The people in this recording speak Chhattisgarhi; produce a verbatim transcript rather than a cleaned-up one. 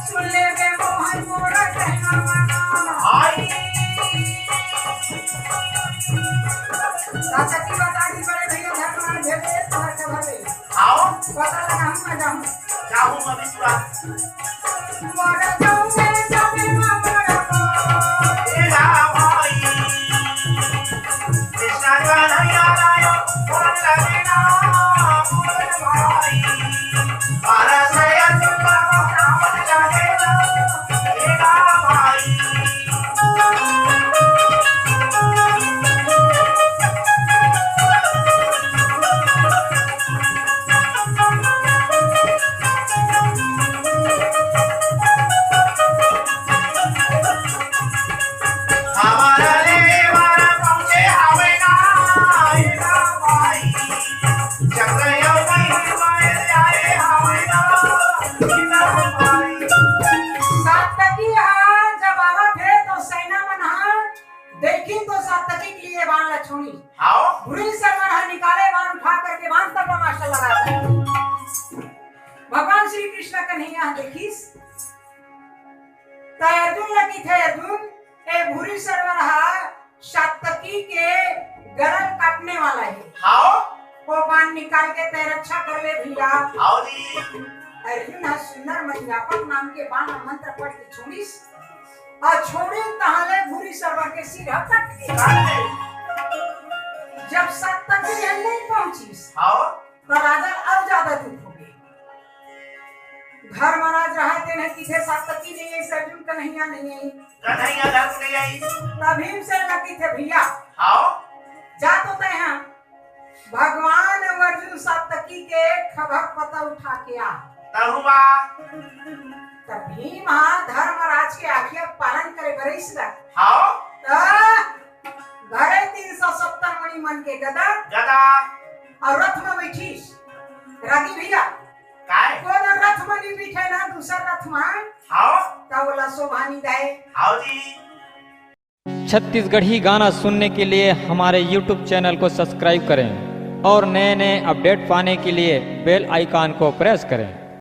सुन ले बे मोहन मोरा कहना माना। आई। सासती बता दी बड़े भैया घर में भेजे तोहर के भले। आओ। पता लगा हम ना जाऊँ। जाऊँ मधेपुरा। मोरा जाऊँ मैं जाबे माँ मोरा। ए ला भाई। सातकी ह जब आवत हे तो सेना मन ह देखिन तो सातकी के लिए बाण ला छोड़ी। हाओ। भुरी सरवर ह निकाले बाण उठा करके बाण तब मास्टर लगा। भगवान श्री कृष्ण कन्हैया देखिस। त अर्जुन ल किथे, अर्जुन, ए भुरी सरवर ह सातकी के गरल काटने वाला हे। हाओ। वो बाण निकाल के तैं रक्षा कर ले भैया। हाओ जी। अर्जुन ह सुंदर मणियापक नाम के बाण मंत्र पढ़ के छोड़िस। अउ छोड़िस तहां ले भुरी सरवर के सिर ह कट गे। काट दे। जब सातकी ह नहीं पहुंचिस, हाओ। त राजा अउ ज्यादा दुख हो गे। धर्मराज रहा तेन ह किथे सातकी नहीं आई, अर्जुन कन्हैया नहीं आई। कन्हैया धर्म नहीं आई। त भीमसेन ल किथे भैया। हाओ। जा तो तैं ह भगवान अउ अर्जुन सातकी के खभक पता उठा के आ। तहु बा। त भीम ह धर्मराज के आज्ञा पालन करे बर अइस गा। हाओ। त घरे तीन सौ सत्तर मणि मन के गदा। गदा। अउ रथ म बइठिस। रागी भैया। काय? कोनो रथ म नहीं बइठे ना, दूसर रथ म। हाओ। त ओला शोभा नहीं दे। हाओ जी। छत्तीसगढ़ी गाना सुनने के लिए हमारे YouTube चैनल को सब्सक्राइब करें और नए नए अपडेट पाने के लिए बेल आइकन को प्रेस करें।